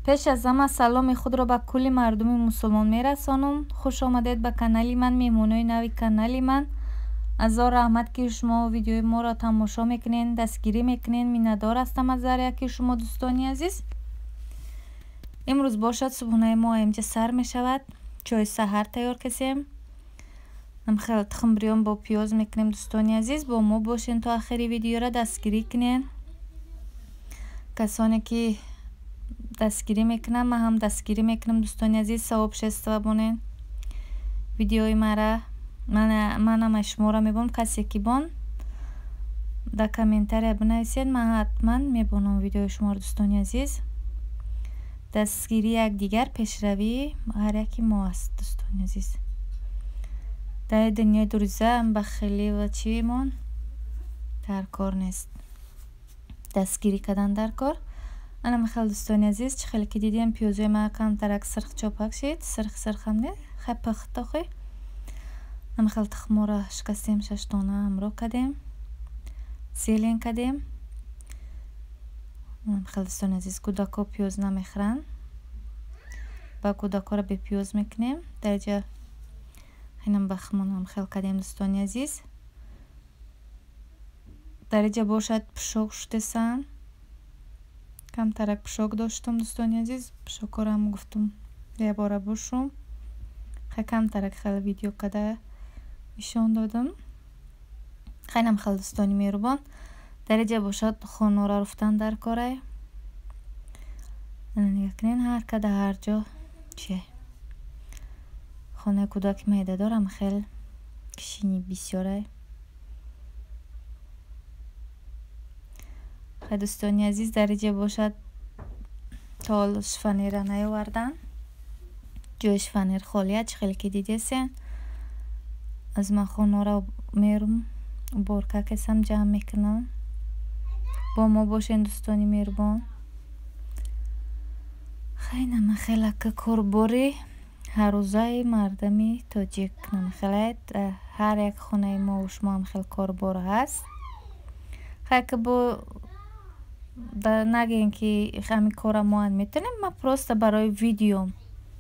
Пеш аз ҳама саломи худро ба кулли мардуми мусулмон мерасонам. Хуш омадед ба канали ман, меҳмонои нави канали ман. Азор раҳмат, ки шумо видеои моро тамошо мекунед, дастгирӣ мекунед. Миннатдор ҳастам аз ҳар яки шумо, дӯстони азиз. Имрӯз бошад субҳонаи мо инҷа сар мешавад. Чойи саҳар тайёр кесем. Хел тухм бирён бо пиёз мекунем, дӯстони азиз. Бо мо бошен то охири видеора, дастгирӣ кунед. Касоне ки дастгирӣ мекунам, ман ҳам дастгирӣ мекунам, дӯстони азиз. Савоб шества бонед видеои мара. Манам аз шуморо мебонам. Касе ки бон, дар комментария бинависед, ман ҳатман мебонам видеои шуморо, дӯстони азиз. Дастгирии якдигар пешравии ҳар яки мо аст, дӯстони азиз. Дар дунёи дурӯза бахилӣ ва чимон дар кор нест, дастгирӣ кардан дар кор. Ана михел, дӯстони азиз, чӣ хеле ки дидем, пиёзои ман камтарак сирх чопак шид. Сирх сирхам не, хай пухт охи. Амихел тухморо шикастем, шаштона ҳамроҳ кардем, зелен кардем. Хел, дӯстони азиз, кӯдако пиёз намехӯранд, ба кӯдакоро бепиёз мекунем. Дар инҷа инам бахмонам хел кардем, дӯстони азиз. Дар инҷа бошад пушок шутесан. Камтарак пушок доштум, дӯстони азиз. Пушокҳоро гуфтум якбора бушум. Хай камтарак хел видео када нишон додам. Хайнам хел, дӯстони меҳрубон. Дар инҷа бошад хонора руфтан дар корай. Нигоҳ кунед, ҳар када ҳар ҷо чие. Хонаи кӯдаки майдадорам хел кишини бисёрай. Хай, дӯстони азиз, дар инҷа бошад то ҳол шифонера наёвардан. Ҷои шифонер холия, чӣ хеле ки дидесен. Аз ман хонаро мерум, уборка кесам, ҷамъ мекунам. Бо мо бошен, дӯстони меҳрубон. Хай намахел ака корбори ҳаррӯзаи мардами тоҷик намахелай. Ҳар як хонаи мову шумо ҳам хел корбор ҳаст. Хай ки бо нагӯем, ки ҳамин корра мо ҳам метавонем. Ман просто барои видео,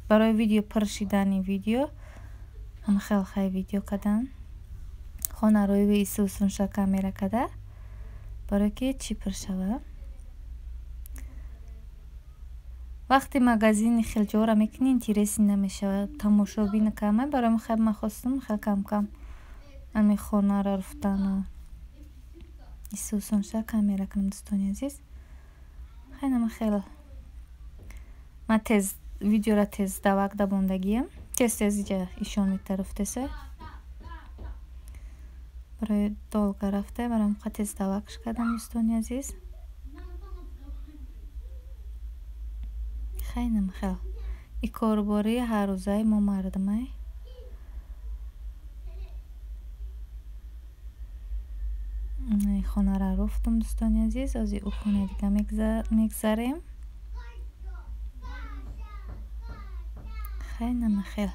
барои видео пур шидани видео ҳамхел хай видео кардам. Хонарои исусунша камера када, барое ки чӣ пур шава. Вақте магазини хелҷоро мекунӣ, интересӣ намешавад, тамошобин кама. Барои хай ман хостам хел кам-кам ҳамин хонаро руфтану исусунша камера кунам, дӯстони азиз. Хай нама хел ман тез видеора тез давак давондагиям. Тез тез иҷа ишон мета руфтеса. Барои долго рафта, барои қа тез давакш кардам, дӯстони азиз. Хай нама хел и корбори ҳаррӯзаи мо мардумай. Хонаро руфтум, дӯстони азиз. Ҳозир ӯ хонаи дига мегзарем. Хай нама хел.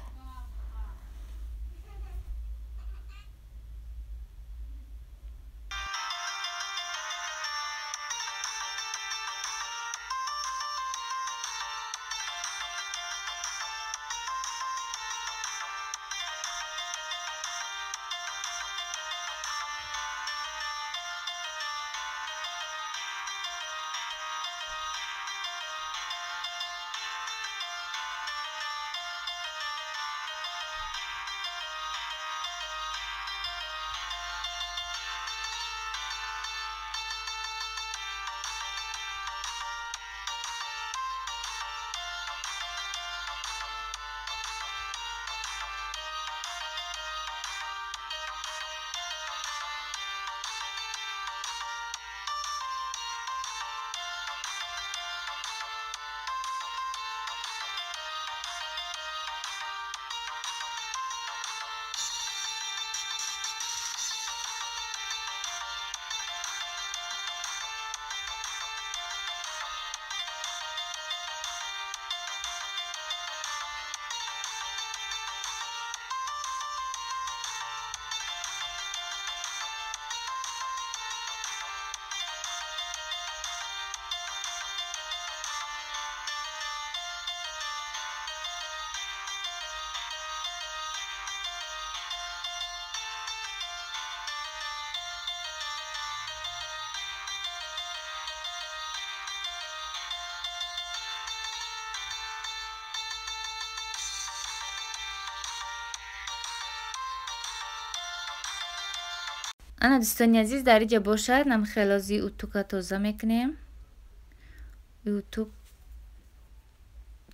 Ана дӯстони азиз, дар иҷа бошад нам хелози утука тоза мекунем. Утук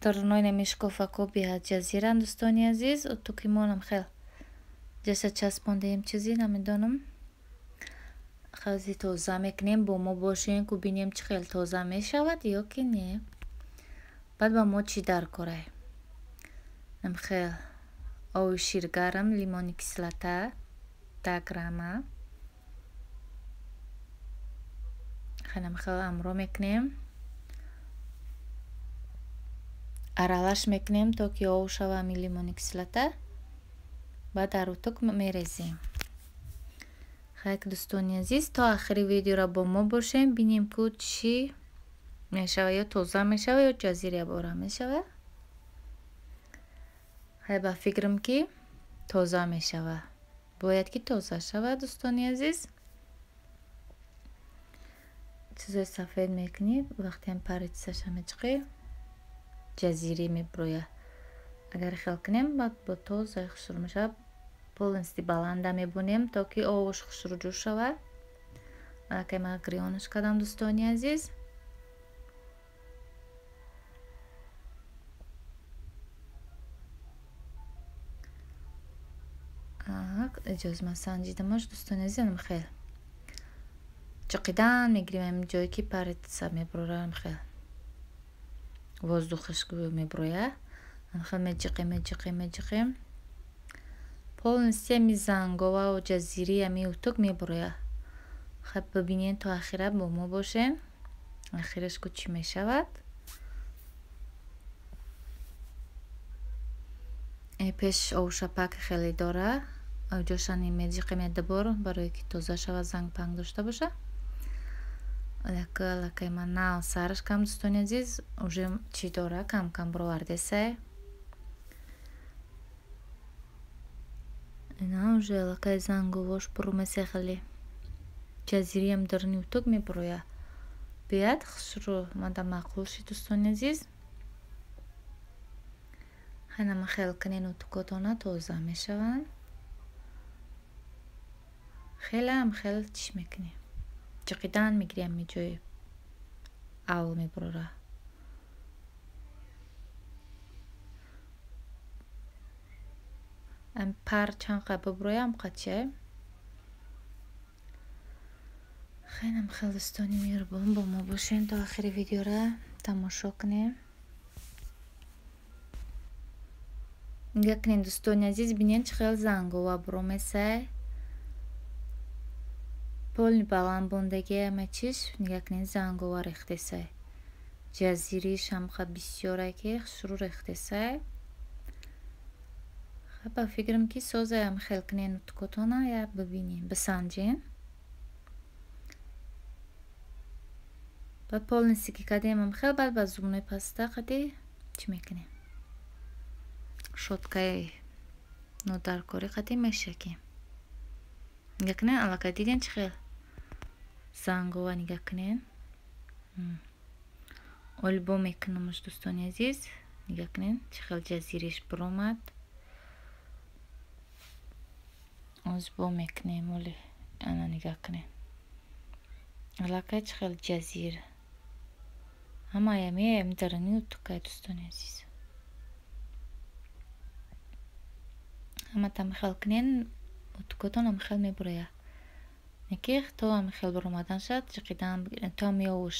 дарунои нами шкофако беҳад ҷазиранд, дӯстони азиз. Утуки мо нам хел ҷаша часпондаем, чизи намедонам. Хази тоза мекунем, бо мо бошем, ку бинем чӣ хел тоза мешавад ё ки не. Баъд ба мо чӣ даркорай? Нам хел ови ширгарм, лимони кислота 10 грамма. Хелам хел амро мекунем. Аралаш мекунем, то ки ов шава ами лимони кислота. Баъд дар утук мерезем. Хайк, дӯстони азиз, то охири видеоро бо мо бошем, бинем ку чӣ мешава, ё тоза мешава, ё ҷазир ябора мешава. Хай, ба фикрам ки тоза мешава. Бояд ки тоза шава, дӯстони азиз. Чизои сафед мекунӣ, вақте паритсаша мечиқӣ, ҷазирӣ меброя. Агар хел кунем, баъд бо тоза хушрӯ мешава. Полностью баланда мебонем, то ки овош хушрӯ ҷӯш шавад. Аллакай ман гирёнаш кардам, дӯстони азиз. Иҷоз ман санҷидамаш, дӯстони азиз, анам хел чиқидан мегирем ҳамин ҷое ки парица меброра, ам хел воздухаш меброя. Ам хел меҷиқем, меҷиқем, меҷиқем. Полностью ами зангова ҷазири ами утук меброя. Хай, бибинен, то охира бо мо бошем. Охираш ку чӣ мешавад? Пеш овшапак хеле дора. Ҷошани меҷиқем ядбор, барое ки тоза шава, зангпанг дошта боша. Аллакай ман нав сараш кам, дӯстони азиз, уже чӣ дора, кам кам бировардесай. Ина уже аллакай занговош бурумесе, хеле ҷазириам даруни утук меброя. Беяд хушрӯ мада маъқул шид, дӯстони азиз. Хайнама хел кунен, утукотона тоза мешаванд. Хелам хел чиш мекунем. Чиқидан мегирем ами ҷои авл меброра. Ам пар чанд қа биброя, ам қача. Хелам хел, дӯстони меҳрубон, бо мо бошен, то охири видеора тамошо кунем. Нигоҳ кунед, дӯстони азиз, бинед чӣ хел зангова буромесай. Полни баланд бондагӣ ама чиш, нигоҳ кунед, зангова рехтесай. Ҷазириш ҳамқа бисёре ки хушрӯ рехтесай. Хай, ба фикрам ки созаям хел кунен утукотона, я бибинем, бисанҷем. Баъд полностью ки кардем ам хел, баъд ба зубной паста қади чӣ мекунем? Щёткаи нодаркорӣ қади мешакем. Нигоҳ кунед, аллакай дидем чӣ хел зангова, нигоҳ кунед. Олбо мекунамш, дӯстони азиз. Нигоҳ кунед, чӣ хел ҷазириш биромад. Озбо мекунем, оли ана нигоҳ кунед. Аллакай чӣ хел ҷазир. Ҳамаи ами даруни утукай, дӯстони азиз. Ҳаматам хел кунен, утукотон ам хел меброя. Неки то ам хел биромадан шад, чиқидан бигирен, то ами овуш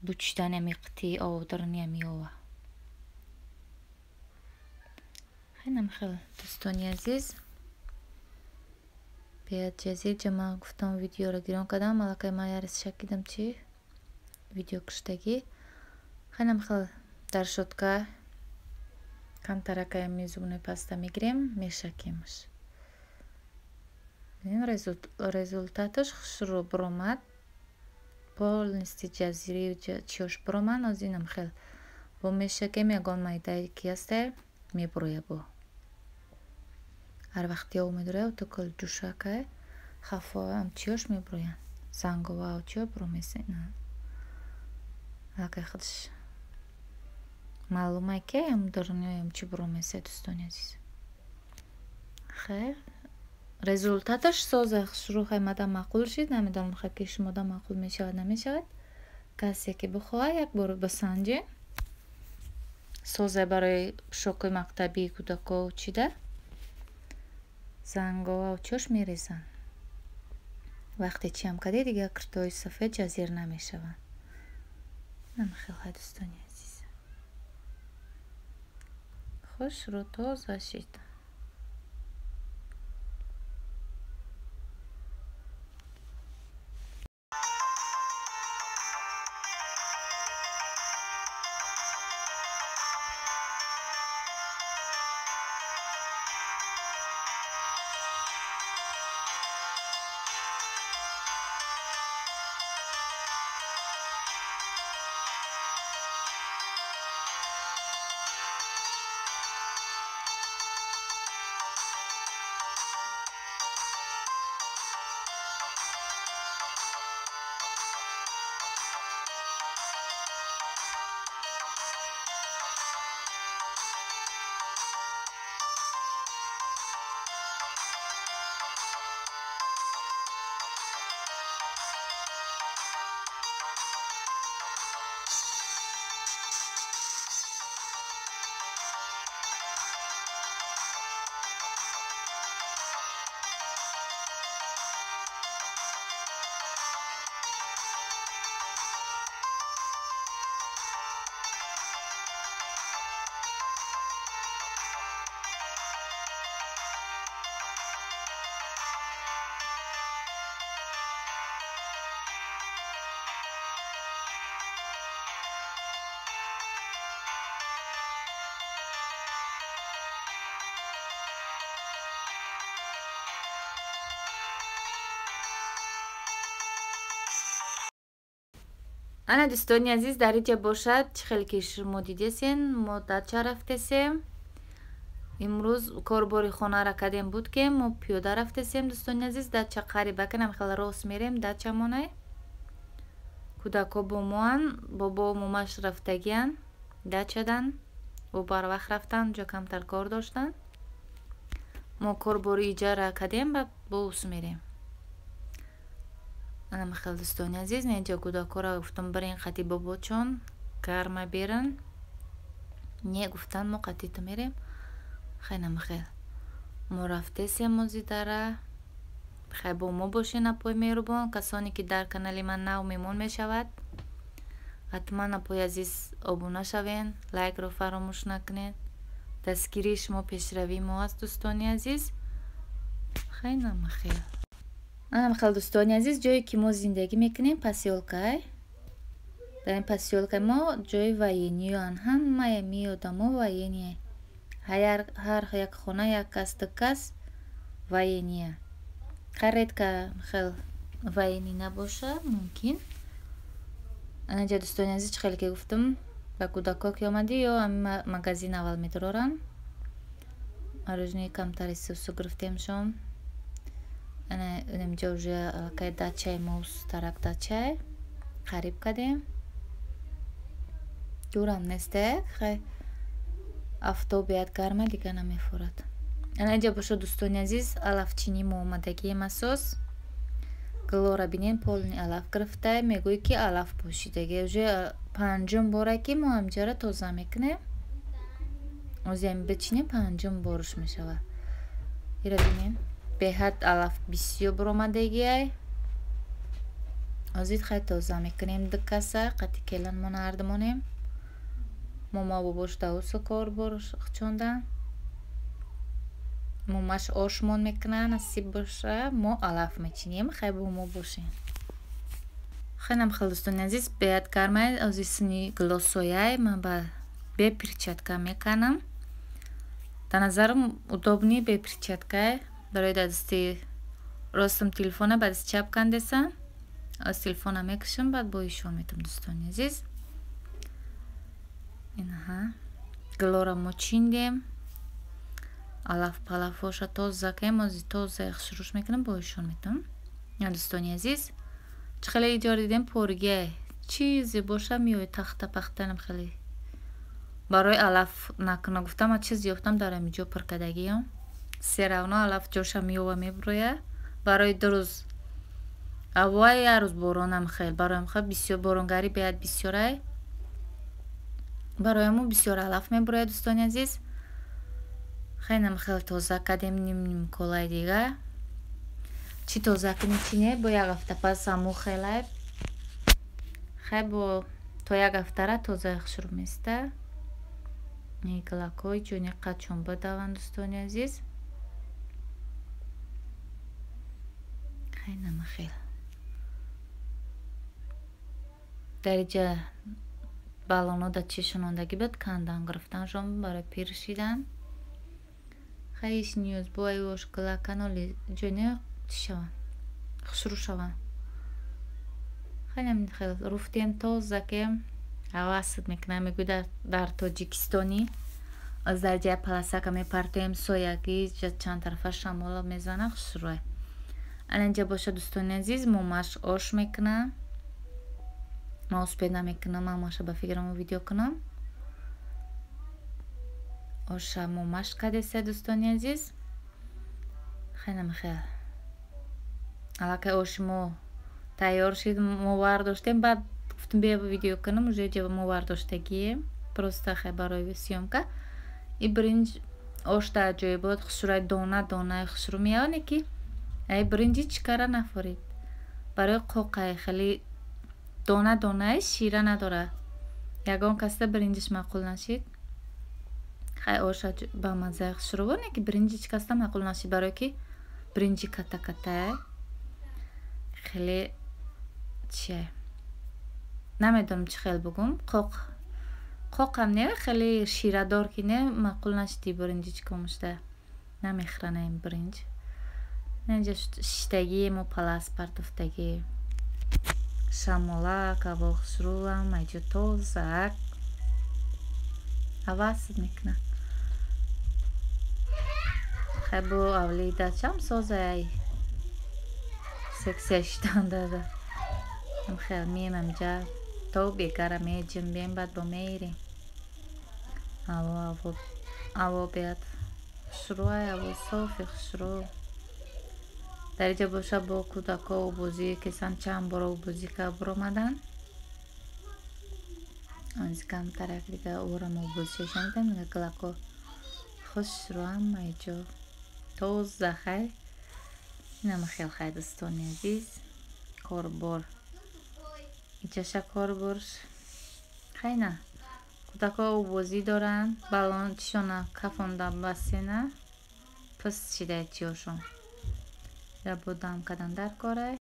бучидани ами қити ов даруни ами ова. Хелам хел, дӯстони азиз. Беяд ҷазир ҷа ман гуфтам, видеоро гирён кардам, аллакай ман ярис шакидам чи видео куштагӣ. Хелам хел дар щётка камтаракай ами зубной паста мегирем, мешакемаш. Результаташ хушрӯ биромад. Полностью ҷазири чиёш биромад, озинам хел бо мешакем, ягон майдае ки ҳастай меброя бо. Ҳар вақти ов медорая, утукал ҷӯшакай, хафоам чиёш меброянд. Зангова чиё биромеса. Аллакай худаш маълумай ки ам даруниам чӣ биромеса, дӯстони азиз. Хайр, Результаташ соза хушрӯ хаймада маъқул шид. Намедонам ки шумода маъқул мешавад намешавад. Касе ки бихоҳад як бор бисанҷе. Соза барои пӯшокҳои мактабии кӯдако чида. Занговау чош мерезанд. Вақте чиам кардӣ дигар киртои сафед ҷазир намешаванд. Намехел дӯстони азиз. Хушрӯ тоза шид. Ана дӯстони азиз, дар инҷа бошад, чӣ хеле ки шумо дидесен, мо дача рафтесем. Имрӯз корбори хонара кардем буд, ки мо пиёда рафтесем, дӯстони азиз. Дача қариба кунам хеле рост мерем дачамонай. Кӯдако бо моан, бобо момаш рафтагиян дачадан. Ӯ барвақт рафтан, ҷо камтар кор доштан. Мо корбори иҷара кардем ба боус мерем. Ана михел дӯстони азиз, инҷа кӯдакора гуфтам бирен қати бобочон, гарма беран. Не гуфтан мо қати ту мерем. Хайна михел. Мо рафтесем озидара. Хай бо мо бошен апои меҳрубон, касоне ки дар канали ман нав мемон мешавад. Ҳатман апои азиз обуна шавен, лайкро фаромӯш накунед. Дастгирии шумо пешравии мо аст, дӯстони азиз. Хайна михел. Ана михел дӯстони азиз, ҷое ки мо зиндагӣ мекунем посёлкай. Дар ин посёлкаи мо ҷои военниёан, ҳамаи ми одамо военния. Ҳар як хона як кас ду кас военния. Редко михел военный набоша мумкин. Ана ҷа дӯстони азиз, чӣ хеле ки гуфтам, ба кӯдако ки омадӣ ё ҳамин магазин аввал медоранд. Мороженое камтари сусу гирифтемшон. Ана инҷа уже аллакай дачаи мо тарак дачай қариб кардем. Дурам нестек, хай афтоб бияд гарма дига намефорад. Ана инҷа бошад дӯстони азиз, алафчинӣ мо омадагием асос. Гулора бинен полни алаф гирифтай, мегӯй ки алаф пӯшидаги. Уже панҷум бора ки мо ҳамҷара тоза мекунем. Озиам бичинем панҷум борш мешавад. Ира бинен. Беҳад алаф бисёр баромадагиай. Озид хай тоза мекунем ду каса, қати келанмон ҳардумонем. Мома бобош давусу кор борчондан. Момаш ошмон мекунад, насиб боша, мо алаф мечинем, хай бо мо бошем. Хайнам хел дӯстони азиз, беҳад гармай, ози сини гилосояй, ман ба бе перчатка меканам. Дар назарам удобный бе перчаткай. Барои дар дасти ростам телефона ба дасти чап кандесам. Аз телефона мекушам, баъд бо ишон метам дӯстони азиз. Инаҳа. Гилора мо чиндем. Алаф палафоша тоза кардем, ози тоза яхшируш мекунам, бо ишон метам. Ина дӯстони азиз, чӣ хеле иҷора дидем поргия. Чизе боша меояд тахта пахтанам хеле. Барои алаф накуна гуфтам, ма чиз ёфтам дар ҳамин ҷо пур кардагиам. Все равно алаф ҷоша меёва, мебуроя. Барои 2 рӯз ҳавои, як рӯз боронам хел. Бароям хел бисёр боронгарӣ беяд, бисёрай. Барои мо бисёр алаф мебурояд, дӯстони азиз. Хелам хел тоза кардем, ним ним колаи дига. Чӣ тоза кунӣ, чӣ не, бо як ҳафта пас ҳаму хелай. Хай, бо то як ҳафтара тозаи хушрӯ места. Иглакҳои ҷони қадшон бидаванд, дӯстони азиз. Хай, намахел. Дар иҷа балоно да чӣ шунондагӣ буд, кандан гирифтаншон барои пир шидан. Хай, иш ниёз бо ай ош гилаканоли ҷони чӣ шаванд, хушрӯ шаванд. Хеле хел руфтем, тоза ки ҳавасат мекунад, мегӯй дар Тоҷикистони. Аз дар ҷая паласака мепартоем, соягӣ, чанд тарафа шамола мезана, хушрӯй. Ана инҷа боша, дӯстони азиз, момаш ош мекунад. Ман успеть намекунам, мамаша ба фикрам видео кунам. Оша момаш кардеса, дӯстони азиз. Хеле хел. Аллакай оши мо тайёр шид, мо вардоштем, баъд гуфтем бия видео кунам, уже ҷа мо вардоштагием. Просто хай барои съёмка. И биринҷ ош дар ҷои буд, хушрӯй, дона донаи хушрӯ меёне ки ай биринҷи чӣ кара нафорид. Барои қоқай хеле дона донаи шира надорад. Ягон касда биринҷиш маъқул нашид. Хай, оша ба маззаи хушрӯ буд, ки биринҷи чӣ касда маъқул нашид, барое ки биринҷи ката катае. Хеле чие, намедонам чӣ хел бугум, қоқ қоқам не, хеле ширадор ки не, маъқул нашиди биринҷи чикомушда намехӯранд ин биринҷ. Инҷа шиштагӣ мо палас партофтагӣ, шамолак, ҳаво хушрӯам, айҷо тозаак, ҳавасат мекунад. Хай, бо авлии дачам созай сексия шиштан дада. Хел мием амҷа то бегара меҷунбем, баъд бо мерем. Ҳаво, ҳаво, ҳаво беяд хушрӯай, ҳаво софи хушрӯ. Дар иҷа боша бо кӯдакҳо обозӣ кесан, чанд бор обозӣ кард баромаданд. Аз камтарак дига орам обозӣ шанидам, гилако хушрӯ ҳама ҷо тоза. Хай, инама хел. Хай, дӯстони азиз, корбор иҷаша корбор. Хай, на, кӯдакҳо обозӣ доранд, балон чишона кафонда басена, пист шида чиёшон. Бо дам кардан дар корай.